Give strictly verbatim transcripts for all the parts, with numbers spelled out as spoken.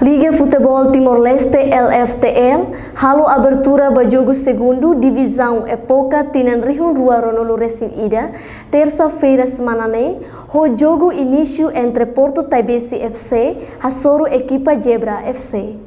Liga Futeból Timor-Leste, L F T L, halo abertura ba jogu segundu divizaun époka tinan rihun rua ruanulu resin ida, tersa-feira semana ne'e, ho jogu inísiu entre Portu Taibesi F C hasoru ekipa Zebra F C.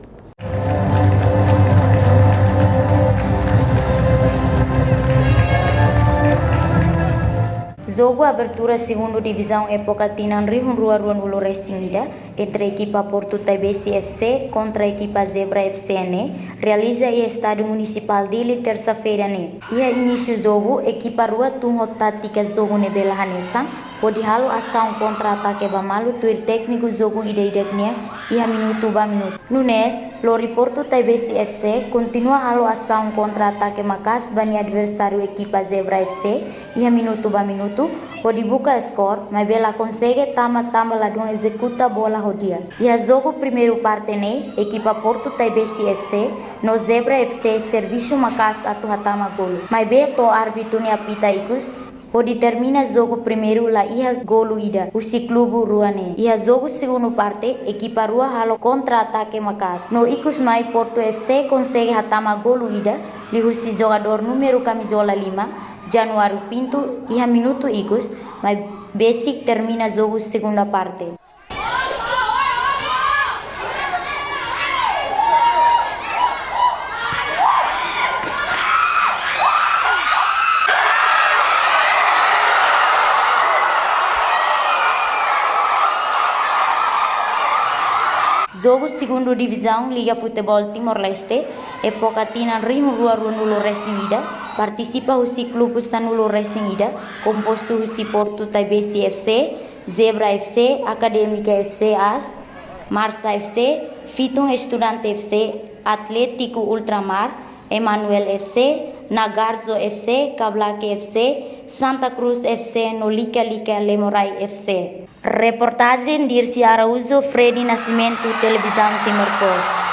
Jogu abertura segundu divizaun époka tinan rihun rua ruanulu resin ida entre ekipa Portu Taibesi F C kontra ekipa Zebra F C ne'e realiza iha Estádiu Munisipál Dili, tersa-feira ne'e. Iha inísiu jogu, ekipa rua tun ho tátika jogu ne'ebé la hanesan, hodi halo asaun kontra-atake ba malu tuir tékniku jogu ida-idak nian iha minutu ba minutu. Nune'e, lori Portu Taibesi F C kontinua halo asaun kontra-atake maka'as ba nia adversáriu ekipa Zebra F C iha minutu ba minutu, hodi buka skor, maibé la konsege tama tanba ladún ezekuta bola ho di'ak. Iha jogu primeiru parte ne'e, ekipa Portu Taibesi F C no Zebra F C servisu maka'as atu hatama golu. Maibé to'o árbitru nia apita ikus, hodi termina jogu primeiru la iha golu ida husi klube rua ne'e. Iha jogu segundu parte, ekipa rua halo kontra-atake maka'as. No ikus mai Portu F C konsege hatama golu ida, liuhusi jogadór númeru kamizola lima, Januário Pinto, iha minutu ikus, maibé besik termina jogu segunda parte. Jogu segundu divizaun Liga Futeból Timor-Leste, époka tinan rihun rua ruanulu resin ida, partisipa husi klube sanulu resin ida, kompostu husi Portu Taibesi F C, Zebra F C, Académica F C AS, Marsa F C, Fitun Estudante F C, Atlético Ultramar, Emanuel F C, Nagarzo F C, Kablake F C, Santa Cruz F C no Lika Lika Lemorai F C. Reportajen Dirce Araújo, Freddy Nascimento, Televizaun Timor Post.